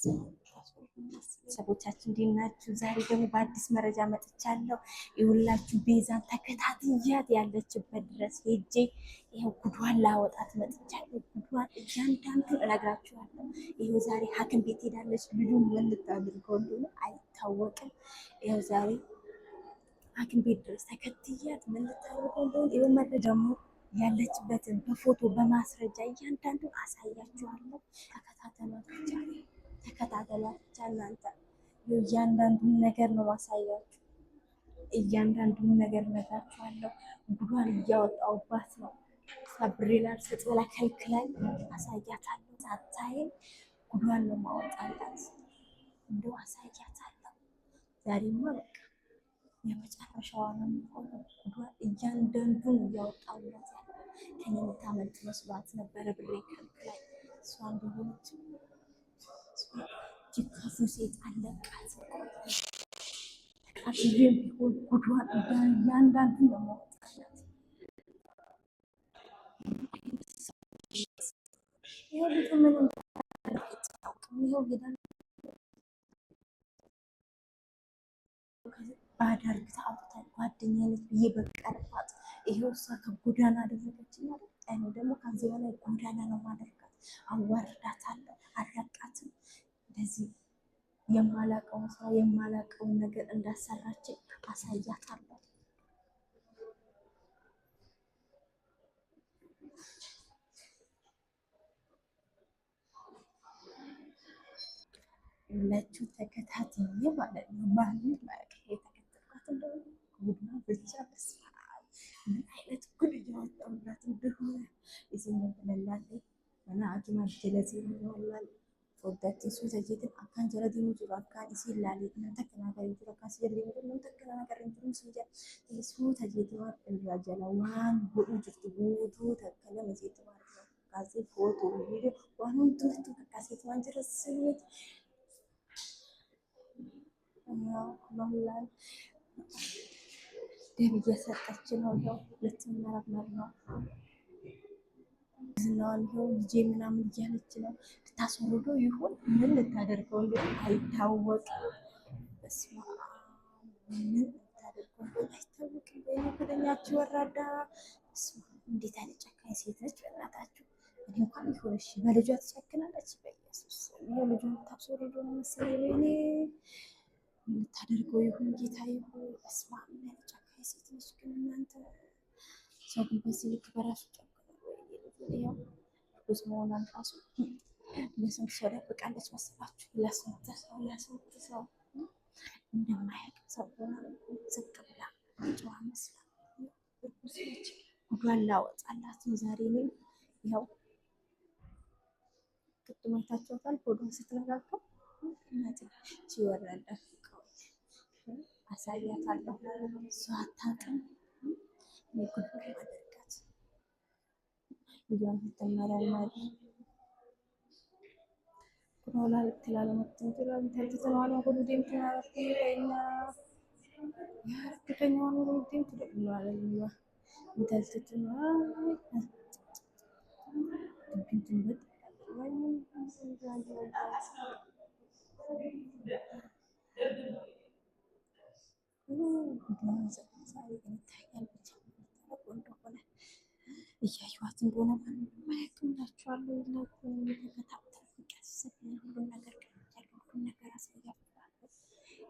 ቤተሰቦቻችን እንዴት ናችሁ? ዛሬ ደግሞ በአዲስ መረጃ መጥቻለሁ። ይኸውላችሁ ቤዛን ተከታትያት ያለችበት ድረስ ሄጄ ይኸው ጉዷን ላወጣት መጥቻለሁ። ጉዷን እያንዳንዱን እነግራችኋለሁ። ይኸው ዛሬ ሐኪም ቤት ሄዳለች። ልጁ ምን ልታደርገው እንደሆነ አይታወቅም። ይኸው ዛሬ ሐኪም ቤት ድረስ ተከትያት ምን ልታደርገው እንደሆነ ይኸው መረጃ ደግሞ ያለችበትን በፎቶ በማስረጃ እያንዳንዱን አሳያችኋለሁ። ተከታተሏት ብቻ ተከታተሏት ብቻ እናንተ እያንዳንዱን ነገር ነው ማሳያችሁ። እያንዳንዱን ነገር እነግራችኋለሁ። ጉዷን እያወጣሁባት ነው። ብሬን አልሰጥ ብላ ከልክላኝ አሳያታለሁ። ሳታይን ጉዷን ነው ማወጣላት። እንደው አሳያታለሁ። ዛሬማ በቃ የመጨረሻዋ ነው የሚሆነው። ጉዷን እያንዳንዱን እያወጣሁላት ያለ ከኔ የምታመልጥ መስሏት ነበረ። ብሬ ከልክላኝ እሷ እንደሆነች እጅግ ክፉ ሴት አለቃት። ተቃጥዬም ቢሆን ጉዷን እያንዳንዱን ነው የማወጣላት። ይኸው ልጁ ምን እንዳደረገች ይኸው ሄዳ ባዳርግታ አውጥታል። ጓደኛዬ ነች ብዬ በቀርባት ይኸው እሷ ከጎዳና አደረገችኝ አይደል? እኔ ደግሞ ከዚህ በላይ ጎዳና ነው ማደርጋት። አዋርዳታለሁ፣ አለቃትም። እንደዚህ የማላቀውን ስራ የማላቀውን ነገር እንዳሰራችኝ አሳያታለሁ። ሁላችሁ ተከታትዬ ማለት ነው። ማንም ማለት የተከተልኳት እንደሆነ ጉድማ ብቻ በስመ አብ ምን አይነት ጉድ እያወጣሁላት እንደሆነ እዚህ ብለላለች mana ሀኪማ ጀለሴ ይሆናል foddaatti suuta jeetiin akkaan jala deemu jiru akkaan isii ilaalee nama takka naa agarra jiru akkaan si jala deemu jiru nama takka naa agarra jiru si jala suuta jeetiin waan irraa jala waan godhuu jirtu guutuu takka lama jeetiin waan irraa kaasee footoo viidiyoo waan hundumtuu kakaaseetu waan jira sirriitti ደም እየሰጠች ነው። ያው ልትመረመር ነው። ዝናዋን ይኸው ልጄ ምናምን እያለች ነው። ልታስወርደው ይሆን ምን ልታደርገው እንደሆነ አይታወቅም። በስመ አብ ምን ልታደርገው እንደሆነ አይታወቅም። ወይኔ ጉደኛችሁ ወራዳ! በስመ አብ እንዴት አይነት ጨካኝ ሴት ነች! በእናታችሁ እኔ እንኳን ይሁን እሺ፣ በልጇ ትጨክናለች። በኢየሱስ ይኸው ልጇን ልታስወርደው ነው መሰለኝ። ወይኔ ምን ልታደርገው ይሁን ጌታ ይሁን። በስመ አብ ምን አይነት ጨካኝ ሴት ነች ግን እናንተ! ሰው ግን በዚህ ልክ በራሱ ጨክኗል። ወይኔ ያው እርጉዝ መሆኗን ራሱ ለስንት ሰው ደብቃለች መሰላችሁ? ለስንት ሰው ለስንት ሰው እንደማያውቅ ሰው ሆና ዝቅ ብላ ጨዋ መስላ እርጉዝ ነች። ጉዷን ላወጣላት ነው ዛሬ። እኔም ያው ቅድም አይታችኋታል ሆዷን ስትነካከው እናቴ ሲወራዳ አሳያታለሁ። እሷ አታውቅም። እኔ ጉድ አደርጋት ልጇን ስትመረመር ይታያል ብቻ እንደሆነ እያየኋት እንደሆነ ማለትላችኋለሁ። ተከታተሉ። ቀስ ብለን ሁሉን ነገር ቀርቻለሁ። ሁሉን ነገር አሳያችኋለሁ።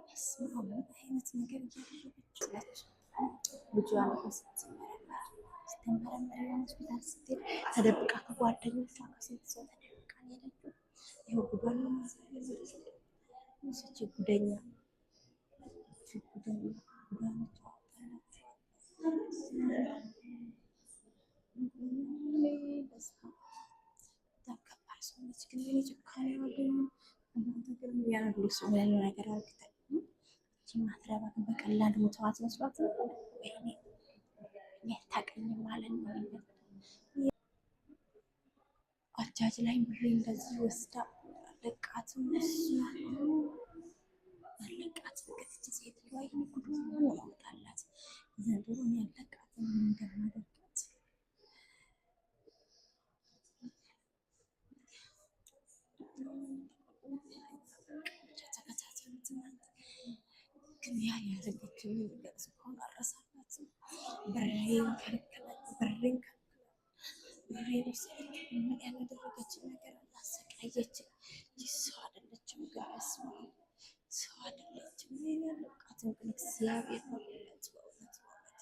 በስመ አብ ምን አይነት ነገር እያደረገች ነች? ልጇን ስትመረመር ስትመረመር የሆነ ሆስፒታል ስትሄድ ተደብቃ ከጓደኞቿ ከስንት ሰው ተደብቃ ነው የሄደችው። ይኸው ጉዷን ነው ማሳየት። ጉደኛ ጉደኛ ጉዷን በጣም ከባድ ሰው ነች። ግን የኔ ጭካኔ ግን እናንተ ግን ያሉ ሰው ያለው ነገር አርግተ ማትረባ ግን በቀላሉ ሙተዋት መስሏት ነበር። ወይኔ እኔ አታውቅኝም ማለት ነው። አጃጅ ላይ ብሬ እንደዚህ ወስዳ አለቃትም እሱ አለቃትም። ከዚች ሴትዮዋ ይሄን ጉዷን ነው ማውጣላት ዘንድሮ እኔ አለቃትም እንደማደርጋት ያ ያደረገችኝ ነገር እስካሁን አልረሳላትም። ብሬን ከልክላኝ፣ ብሬን ከልክላኝ፣ ብሬን ወሰደች። ምን ያላደረገችኝ ነገር አላሰቃየችኝ። ይህ ሰው አይደለችም፣ guys፣ ሰው አይደለችም። ምን ያለቃትም ግን እግዚአብሔር ነው በእውነት በእውነት በእውነት።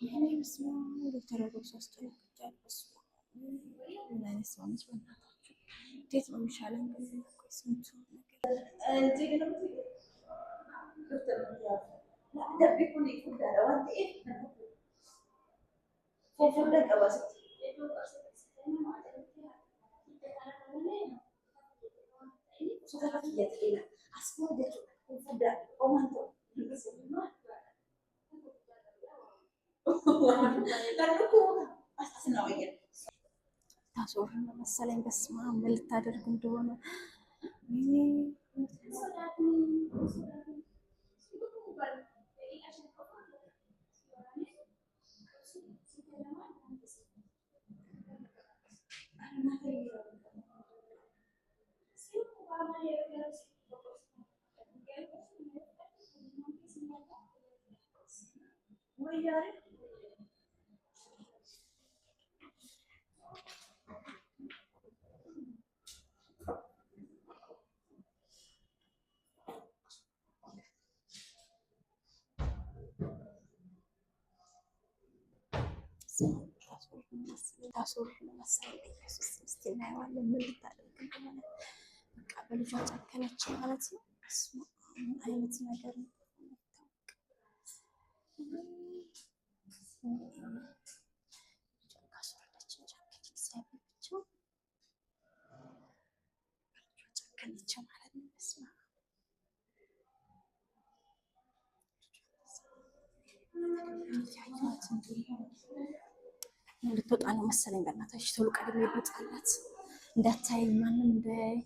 ይህኔ በስመ አብ፣ ዶክተር ሮስ አስጨንቅጃለሁ። በስመ አብ፣ ምን አይነት ሰው ነች? በእናታችሁ እንዴት ነው የሚሻለን? ግን ቆይ ስንቱ ነገር ታስወር ነው መሰለኝ። በስመ አብ፣ ምን ልታደርግ እንደሆነ። ታስወር ነው መሰለኝ። በኢየሱስ እስኪ እናየዋለን ምን ልታደርግ እንደሆነ። በቃ በልጇ ጨከነች ማለት ነው። ምን አይነት ነገር ነው? ካስወረደችን ጨከነች። እግዚአብሔር ብቻ በልጇ ጨከነች ማለት ነው። በስመ አብ፣ እያየኋት እንድትወጣ ነው መሰለኝ። በእናታችሁ ቶሎ ቀድሜ ልውጣላት እንዳታየኝ ማንም እንዳያይ።